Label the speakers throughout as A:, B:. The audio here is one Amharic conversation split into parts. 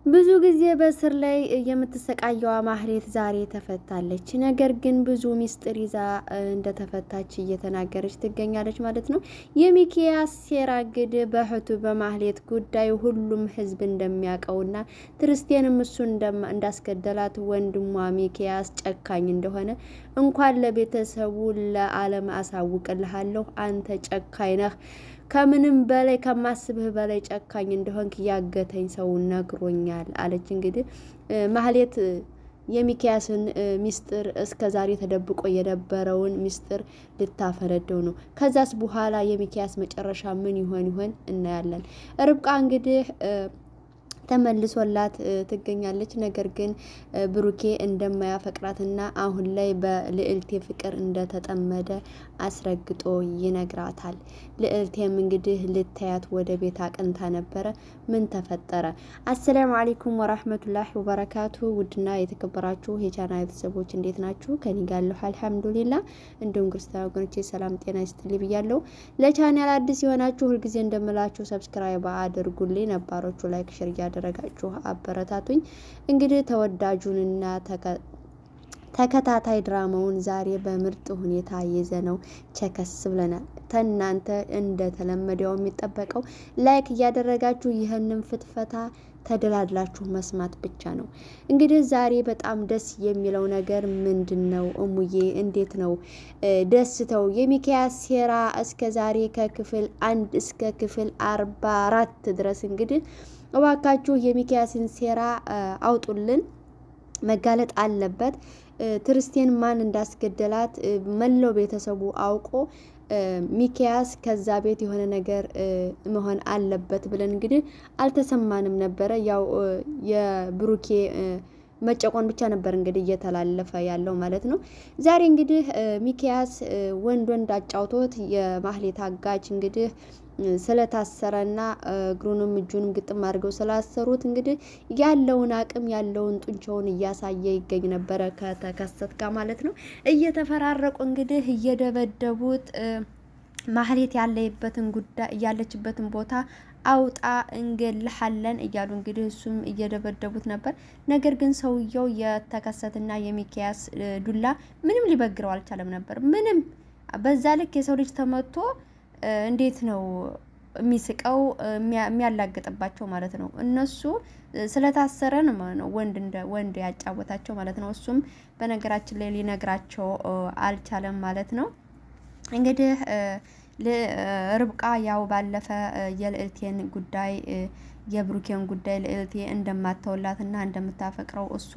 A: ብዙ ጊዜ በእስር ላይ የምትሰቃየዋ ማህሌት ዛሬ ተፈታለች። ነገር ግን ብዙ ሚስጥር ይዛ እንደተፈታች እየተናገረች ትገኛለች ማለት ነው። የሚኪያስ ሴራ እንግዲህ በእህቱ በማህሌት ጉዳይ ሁሉም ሕዝብ እንደሚያውቀውና ክርስቲያንም እሱ እንዳስገደላት ወንድሟ ሚኪያስ ጨካኝ እንደሆነ እንኳን ለቤተሰቡ ለዓለም አሳውቅልሃለሁ፣ አንተ ጨካኝ ነህ፣ ከምንም በላይ ከማስብህ በላይ ጨካኝ እንደሆንክ ያገተኝ ሰው ነግሮኛል አለች። እንግዲህ ማህሌት የሚኪያስን ሚስጥር እስከ ዛሬ ተደብቆ የነበረውን ሚስጥር ልታፈነደው ነው። ከዛስ በኋላ የሚኪያስ መጨረሻ ምን ይሆን ይሆን እናያለን። ርብቃ እንግዲህ ተመልሶላት ትገኛለች። ነገር ግን ብሩኬ እንደማያፈቅራትና አሁን ላይ በልዕልቴ ፍቅር እንደተጠመደ አስረግጦ ይነግራታል። ልዕልቴም እንግዲህ ልታያት ወደ ቤት አቅንታ ነበረ። ምን ተፈጠረ? አሰላሙ አለይኩም ወራህመቱላሂ ወበረካቱ። ውድና የተከበራችሁ የቻናል ቤተሰቦች እንዴት ናችሁ? ከኔ ጋር አለሁ አልሐምዱሊላ። እንዲሁም ክርስቲያን ወገኖቼ ሰላም ጤና ይስጥልኝ ብያለሁ። ለቻናል አዲስ የሆናችሁ ሁልጊዜ እንደምላችሁ subscribe አድርጉልኝ፣ ነባሮቹ like share እያደረጋችሁ አበረታቱኝ። እንግዲህ ተወዳጁንና ተከታታይ ድራማውን ዛሬ በምርጥ ሁኔታ ይዘነው ቸከስ ብለናል። ከእናንተ እንደተለመደው የሚጠበቀው like እያደረጋችሁ ይህንን ፍትፈታ ተደላድላችሁ መስማት ብቻ ነው። እንግዲህ ዛሬ በጣም ደስ የሚለው ነገር ምንድን ነው? እሙዬ እንዴት ነው ደስተው? የሚኪያስ ሴራ እስከ ዛሬ ከክፍል 1 እስከ ክፍል 44 ድረስ እንግዲህ እባካችሁ የሚኪያስን ሴራ አውጡልን፣ መጋለጥ አለበት። ትርስቴን ማን እንዳስገደላት መላው ቤተሰቡ አውቆ ሚኪያስ ከዛ ቤት የሆነ ነገር መሆን አለበት ብለን እንግዲህ አልተሰማንም ነበረ። ያው የብሩኬ መጨቆን ብቻ ነበር እንግዲህ እየተላለፈ ያለው ማለት ነው። ዛሬ እንግዲህ ሚኪያስ ወንድ ወንድ አጫውቶት የማህሌት አጋች እንግዲህ ስለታሰረና እግሩንም እጁንም ግጥም አድርገው ስላሰሩት እንግዲህ ያለውን አቅም ያለውን ጡንቻውን እያሳየ ይገኝ ነበረ ከተከሰት ጋር ማለት ነው። እየተፈራረቁ እንግዲህ እየደበደቡት ማህሌት ያለበትን ጉዳይ ያለችበትን ቦታ አውጣ እንገልሃለን እያሉ እንግዲህ እሱም እየደበደቡት ነበር። ነገር ግን ሰውየው የተከሰትና የሚኪያስ ዱላ ምንም ሊበግረው አልቻለም ነበር። ምንም በዛ ልክ የሰው ልጅ ተመቶ እንዴት ነው የሚስቀው የሚያላግጥባቸው ማለት ነው። እነሱ ስለታሰረ ነው ወንድ እንደ ወንድ ያጫወታቸው ማለት ነው። እሱም በነገራችን ላይ ሊነግራቸው አልቻለም ማለት ነው። እንግዲህ ርብቃ ያው ባለፈ የልዕልቴን ጉዳይ የብሩኬን ጉዳይ ልዕልቴ እንደማተውላትና እንደምታፈቅረው እሷ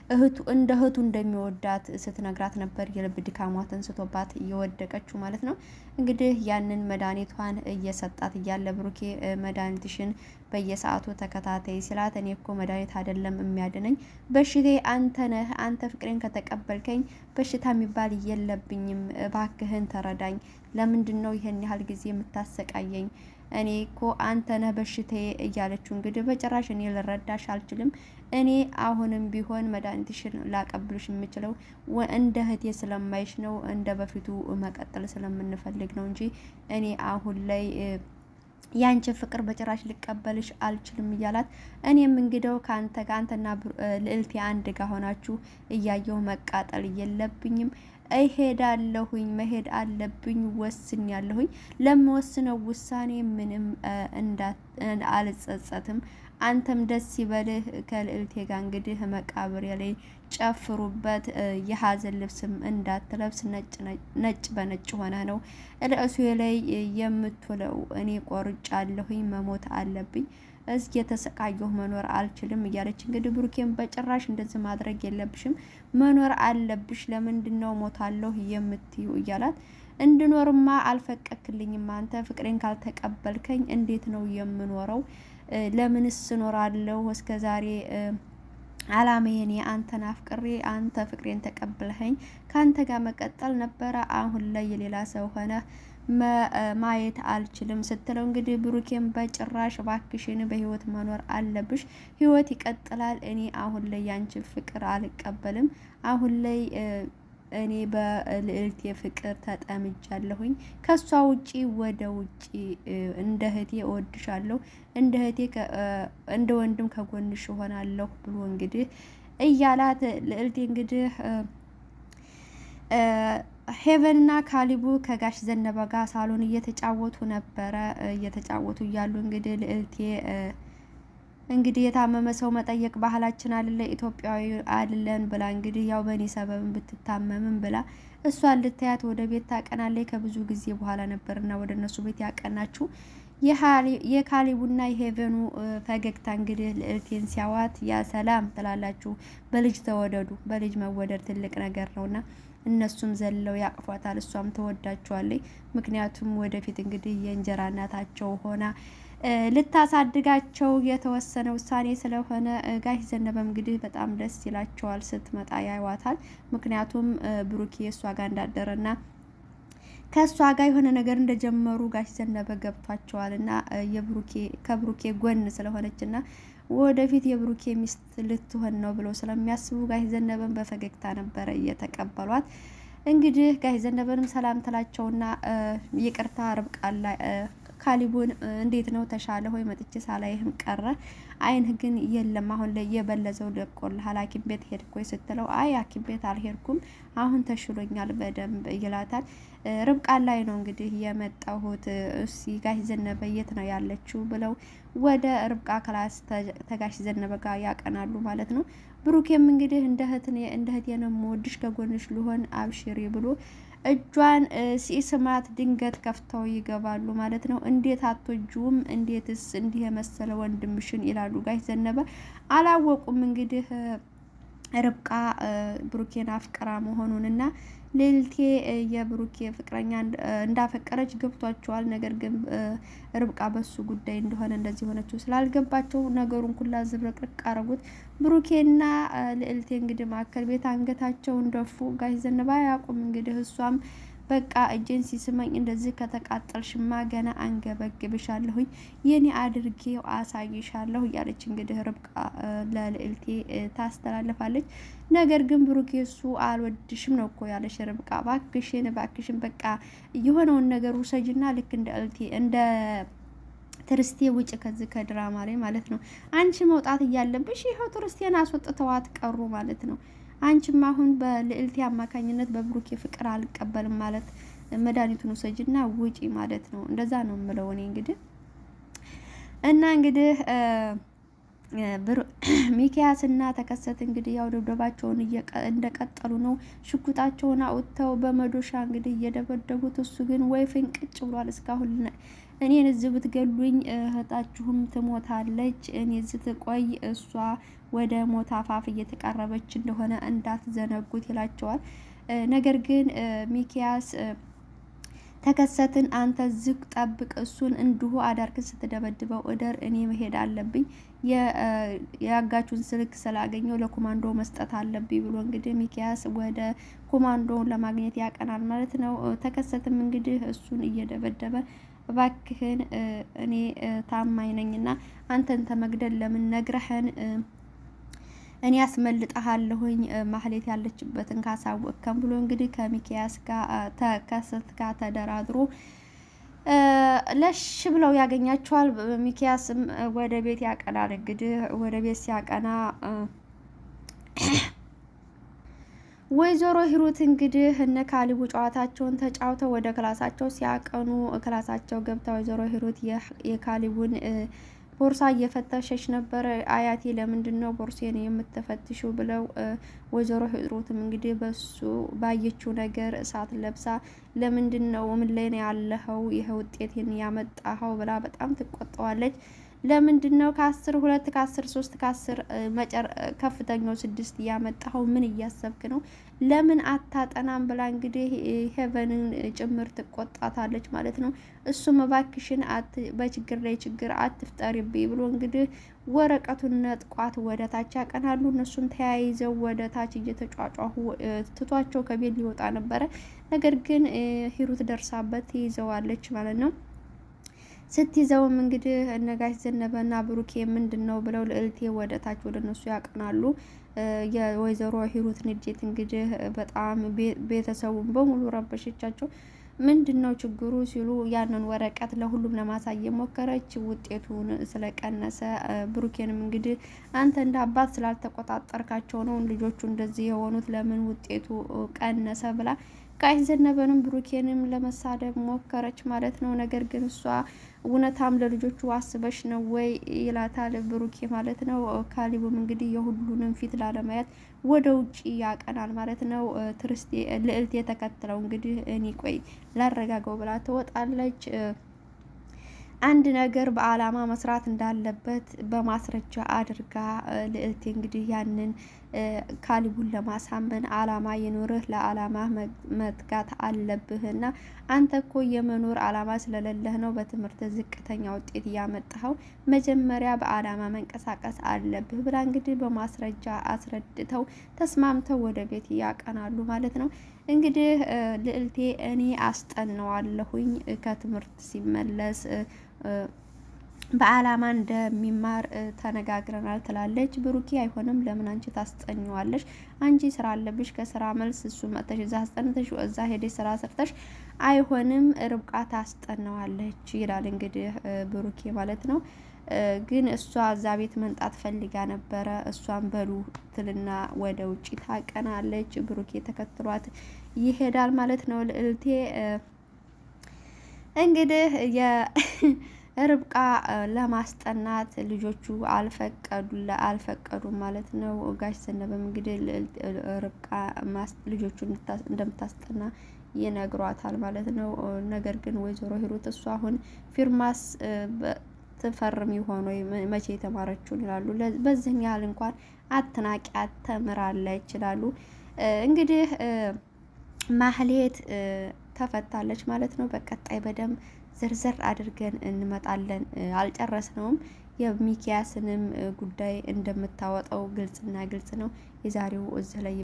A: እህቱ እንደ እህቱ እንደሚወዳት ስትነግራት ነበር። የልብ ድካሟ ተንስቶባት እየወደቀችው ማለት ነው። እንግዲህ ያንን መድኃኒቷን እየሰጣት እያለ ብሩኬ መድኃኒትሽን በየሰዓቱ ተከታታይ ሲላት፣ እኔ እኮ መድኃኒት አይደለም የሚያድነኝ በሽቴ አንተ ነህ። አንተ ፍቅሬን ከተቀበልከኝ በሽታ የሚባል የለብኝም። እባክህን ተረዳኝ። ለምንድን ነው ይህን ያህል ጊዜ የምታሰቃየኝ? እኔ እኮ አንተ ነህ በሽታዬ እያለችው እንግዲህ በጭራሽ እኔ ልረዳሽ አልችልም። እኔ አሁንም ቢሆን መድኃኒትሽን ላቀብልሽ የምችለው እንደ እህቴ ስለማይሽ ነው፣ እንደ በፊቱ መቀጠል ስለምንፈልግ ነው እንጂ እኔ አሁን ላይ ያንቺ ፍቅር በጭራሽ ልቀበልሽ አልችልም እያላት፣ እኔም እንግዲው ከአንተ ጋር አንተና ልዕልቴ አንድ ጋር ሆናችሁ እያየሁ መቃጠል የለብኝም፣ እሄዳለሁኝ፣ መሄድ አለብኝ፣ ወስኛለሁኝ። ለምወስነው ውሳኔ ምንም አልጸጸትም። አንተም ደስ ይበልህ ከልዕልቴ ጋር እንግዲህ መቃብሬ ላይ ጨፍሩበት፣ የሀዘን ልብስም እንዳትለብስ ነጭ በነጭ ሆነ ነው ርዕሱ ላይ የምትውለው። እኔ ቆርጫለሁኝ፣ መሞት አለብኝ፣ እስኪ የተሰቃየሁ መኖር አልችልም እያለች እንግዲህ ብሩኬን በጭራሽ እንደዚህ ማድረግ የለብሽም፣ መኖር አለብሽ፣ ለምንድን ነው ሞታለሁ የምትዩ እያላት፣ እንድኖርማ አልፈቀክልኝም፣ አንተ ፍቅሬን ካልተቀበልከኝ እንዴት ነው የምኖረው? ለምንስ እኖራለሁ? እስከ ዛሬ አላማዬን አንተን አፍቅሬ አንተ ፍቅሬን ተቀብለኸኝ ከአንተ ጋር መቀጠል ነበረ። አሁን ላይ የሌላ ሰው ሆነ ማየት አልችልም ስትለው እንግዲህ ብሩኬን በጭራሽ እባክሽን በህይወት መኖር አለብሽ፣ ህይወት ይቀጥላል። እኔ አሁን ላይ ያንቺን ፍቅር አልቀበልም። አሁን ላይ እኔ በልዕልቴ ፍቅር ተጠምጃለሁኝ። ከሷ ውጪ ወደ ውጪ እንደ እህቴ እወድሻለሁ፣ እንደ እህቴ እንደ ወንድም ከጎንሽ እሆናለሁ ብሎ እንግዲህ እያላት ልዕልቴ እንግዲህ ሄቨንና ካሊቡ ከጋሽ ዘነበ ጋር ሳሎን እየተጫወቱ ነበረ። እየተጫወቱ እያሉ እንግዲህ ልዕልቴ እንግዲህ የታመመ ሰው መጠየቅ ባህላችን አይደለ ኢትዮጵያዊ አይደለን ብላ እንግዲህ ያው በእኔ ሰበብን ብትታመምም ብላ እሷን ልታያት ወደ ቤት ታቀናለች። ከብዙ ጊዜ በኋላ ነበርና ወደ እነሱ ቤት ያቀናችው። የካሊቡና የሄቨኑ ፈገግታ እንግዲህ ልዕልቴን ሲያዋት ያ ሰላም ትላላችሁ። በልጅ ተወደዱ። በልጅ መወደድ ትልቅ ነገር ነውና እነሱም ዘለው ያቅፏታል። እሷም ተወዳቸዋለች። ምክንያቱም ወደፊት እንግዲህ የእንጀራ እናታቸው ሆና ልታሳድጋቸው የተወሰነ ውሳኔ ስለሆነ ጋሽ ዘነበም እንግዲህ በጣም ደስ ይላቸዋል ስትመጣ ያይዋታል። ምክንያቱም ብሩኬ እሷ ጋር እንዳደረና ከእሷ ጋር የሆነ ነገር እንደጀመሩ ጋሽ ዘነበ ገብቷቸዋል እና የብሩኬ ከብሩኬ ጎን ስለሆነች እና ወደፊት የብሩኬ ሚስት ልትሆን ነው ብለው ስለሚያስቡ ጋሽ ዘነበን በፈገግታ ነበረ እየተቀበሏት። እንግዲህ ጋሽ ዘነበንም ሰላም ትላቸውና ይቅርታ ርብቃላ ካሊቡን እንዴት ነው ተሻለ ሆይ? መጥቼ ሳላይህም ቀረ፣ አይንህ ግን የለም አሁን ላይ የበለዘው ለቆልሃል። ሐኪም ቤት ሄድክ ወይ ስትለው አይ ሐኪም ቤት አልሄድኩም አሁን ተሽሎኛል በደንብ ይላታል። ርብቃ ላይ ነው እንግዲህ የመጣሁት። እስኪ ጋሽ ዘነበ የት ነው ያለችው ብለው ወደ ርብቃ class ተጋሽ ዘነበ ጋር ያቀናሉ ማለት ነው። ብሩኬም እንግዲህ እንደ እህቴ ነው የምወድሽ ከጎንሽ ልሆን አብሽሪ ብሎ እጇን ሲስማት ድንገት ከፍተው ይገባሉ ማለት ነው። እንዴት አትወጂውም? እንዴትስ እንዲህ የመሰለ ወንድምሽን ይላሉ ጋሽ ዘነበ። አላወቁም እንግዲህ ርብቃ ብሩኬን አፍቅራ መሆኑንና ልዕልቴ የብሩኬ ፍቅረኛ እንዳፈቀረች ገብቷቸዋል። ነገር ግን ርብቃ በሱ ጉዳይ እንደሆነ እንደዚህ ሆነችው ስላልገባቸው ነገሩን ኩላ ዝብርቅርቅ አረጉት። ብሩኬና ልዕልቴ እንግዲህ ማዕከል ቤት አንገታቸውን ደፉ። ጋሽ ዘነበ አያውቁም እንግዲህ እሷም በቃ እጄን ሲስመኝ እንደዚህ ከተቃጠልሽማ ገና አንገበግብሻለሁኝ የኔ አድርጌው አሳይሻለሁ እያለች እንግዲህ ርብቃ ለልዕልቴ ታስተላልፋለች። ነገር ግን ብሩኬ እሱ አልወድሽም ነው እኮ ያለሽ ርብቃ፣ ባክሽን ባክሽን በቃ የሆነውን ነገር ውሰጅና ልክ እንደ እልቴ እንደ ትርስቴ ውጭ ከዚህ ከድራማ ላይ ማለት ነው። አንቺ መውጣት እያለብሽ ይኸው ትርስቴን አስወጥተዋት ቀሩ ማለት ነው። አንቺም አሁን በልዕልቴ አማካኝነት በብሩኬ ፍቅር አልቀበልም ማለት መድኃኒቱን ውሰጅና ውጪ ማለት ነው። እንደዛ ነው የምለው እኔ እንግዲህ እና እንግዲህ ሚኪያስና ተከሰት እንግዲህ ያው ድብደባቸውን እንደቀጠሉ ነው። ሽጉጣቸውን አውጥተው በመዶሻ እንግዲህ እየደበደቡት፣ እሱ ግን ወይ ፍንቅጭ ብሏል። እስካሁን እኔን እዚህ ብትገሉኝ እህታችሁም ትሞታለች፣ እኔ እዚህ ትቆይ እሷ ወደ ሞት አፋፍ እየተቃረበች እንደሆነ እንዳትዘነጉት ይላቸዋል። ነገር ግን ሚኪያስ ተከሰትን አንተ ዝግ ጠብቅ፣ እሱን እንዲሁ አዳርክን ስትደበድበው እደር፣ እኔ መሄድ አለብኝ፣ የአጋቹን ስልክ ስላገኘው ለኮማንዶ መስጠት አለብኝ ብሎ እንግዲህ ሚኪያስ ወደ ኮማንዶውን ለማግኘት ያቀናል ማለት ነው። ተከሰትም እንግዲህ እሱን እየደበደበ እባክህን እኔ ታማኝ ነኝና አንተን ተመግደል ለምን ነግረህን እኔ አስመልጠሃለሁኝ ማህሌት ያለችበትን ካሳወቅከን ብሎ እንግዲህ ከሚኪያስ ጋር ተከሰት ጋር ተደራድሮ ለሽ ብለው ያገኛቸዋል። ሚኪያስም ወደ ቤት ያቀናል። እንግዲህ ወደ ቤት ሲያቀና ወይዘሮ ሂሩት እንግዲህ እነ ካሊቡ ጨዋታቸውን ተጫውተው ወደ ክላሳቸው ሲያቀኑ ክላሳቸው ገብታ ወይዘሮ ሂሩት የካሊቡን ቦርሳ እየፈተሸች ነበረ። አያቴ ለምንድን ነው ቦርሴን የምትፈትሽው? ብለው ወይዘሮ ሂሩትም እንግዲህ በሱ ባየችው ነገር እሳት ለብሳ ለምንድን ነው ምን ላይ ነው ያለኸው? ይህ ውጤትን ያመጣኸው ብላ በጣም ትቆጠዋለች። ለምንድን ነው ከ10 2 ከ10 3 ከ10 መጨር ከፍተኛው 6 ያመጣኸው? ምን እያሰብክ ነው? ለምን አታጠናም? ብላ እንግዲህ ሄቨንን ጭምር ትቆጣታለች ማለት ነው። እሱም እባክሽን በችግር ላይ ችግር አትፍጠሪብኝ ብሎ እንግዲህ ወረቀቱን ነጥቋት ወደ ታች ያቀናሉ። እነሱም ተያይዘው ወደ ታች እየተጫጫሁ ትቷቸው ከቤት ሊወጣ ነበረ። ነገር ግን ሂሩት ደርሳበት ትይዘዋለች ማለት ነው። ስትይዘውም እንግዲህ እነጋሽ ዘነበና ብሩኬ ምንድን ነው ብለው ልዕልቴ ወደ ታች ወደ እነሱ ያቀናሉ። የወይዘሮ ሂሩት ንዴት እንግዲህ በጣም ቤተሰቡን በሙሉ ረበሸቻቸው። ምንድን ነው ችግሩ ሲሉ ያንን ወረቀት ለሁሉም ለማሳየት ሞከረች። ውጤቱን ስለቀነሰ ብሩኬንም እንግዲህ አንተ እንደ አባት ስላልተቆጣጠርካቸው ነው ልጆቹ እንደዚህ የሆኑት፣ ለምን ውጤቱ ቀነሰ ብላ ጋሽ ዘነበንም ብሩኬንም ለመሳደብ ሞከረች ማለት ነው። ነገር ግን እሷ እውነታም ለልጆቹ አስበሽ ነው ወይ ይላታል ብሩኬ ማለት ነው። ካሊቡም እንግዲህ የሁሉንም ፊት ላለማየት ወደ ውጭ ያቀናል ማለት ነው። ትርስቴ ልዕልቴ የተከትለው እንግዲህ እኔ ቆይ ላረጋገው ብላ ትወጣለች። አንድ ነገር በአላማ መስራት እንዳለበት በማስረጃ አድርጋ ልዕልቴ እንግዲህ ያንን ካሊቡን ለማሳመን አላማ ይኑርህ፣ ለአላማ መትጋት አለብህና አንተ እኮ የመኖር አላማ ስለሌለህ ነው በትምህርት ዝቅተኛ ውጤት እያመጣኸው፣ መጀመሪያ በአላማ መንቀሳቀስ አለብህ ብላ እንግዲህ በማስረጃ አስረድተው ተስማምተው ወደ ቤት ያቀናሉ ማለት ነው። እንግዲህ ልዕልቴ እኔ አስጠነዋለሁኝ ከትምህርት ሲመለስ በአላማ እንደሚማር ተነጋግረናል ትላለች። ብሩኪ አይሆንም፣ ለምን አንቺ ታስጠኘዋለሽ? አንቺ ስራ አለብሽ። ከስራ መልስ እሱ መጥተሽ እዛ አስጠንተሽ እዛ ሄደሽ ስራ ሰርተሽ አይሆንም፣ ርብቃ ታስጠነዋለች ይላል እንግዲህ ብሩኬ ማለት ነው። ግን እሷ እዛ ቤት መንጣት ፈልጋ ነበረ። እሷን በሉ ትልና ወደ ውጭ ታቀናለች። ብሩኬ ተከትሏት ይሄዳል ማለት ነው። ልዕልቴ እንግዲህ ርብቃ ለማስጠናት ልጆቹ አልፈቀዱም ማለት ነው። ጋሽ ዘነበም እንግዲህ ርብቃ ልጆቹ እንደምታስጠና ይነግሯታል ማለት ነው። ነገር ግን ወይዘሮ ሂሩት እሷ አሁን ፊርማስ ትፈርም ይሆን ወይ መቼ የተማረችውን ይላሉ። በዚህን ያህል እንኳን አትናቂ አተምራለች ይላሉ። እንግዲህ ማህሌት ተፈታለች ማለት ነው። በቀጣይ በደንብ ዝርዝር አድርገን እንመጣለን። አልጨረስነውም። የሚኪያስንም ጉዳይ እንደምታወጣው ግልጽና ግልጽ ነው። የዛሬው እዚህ ላይ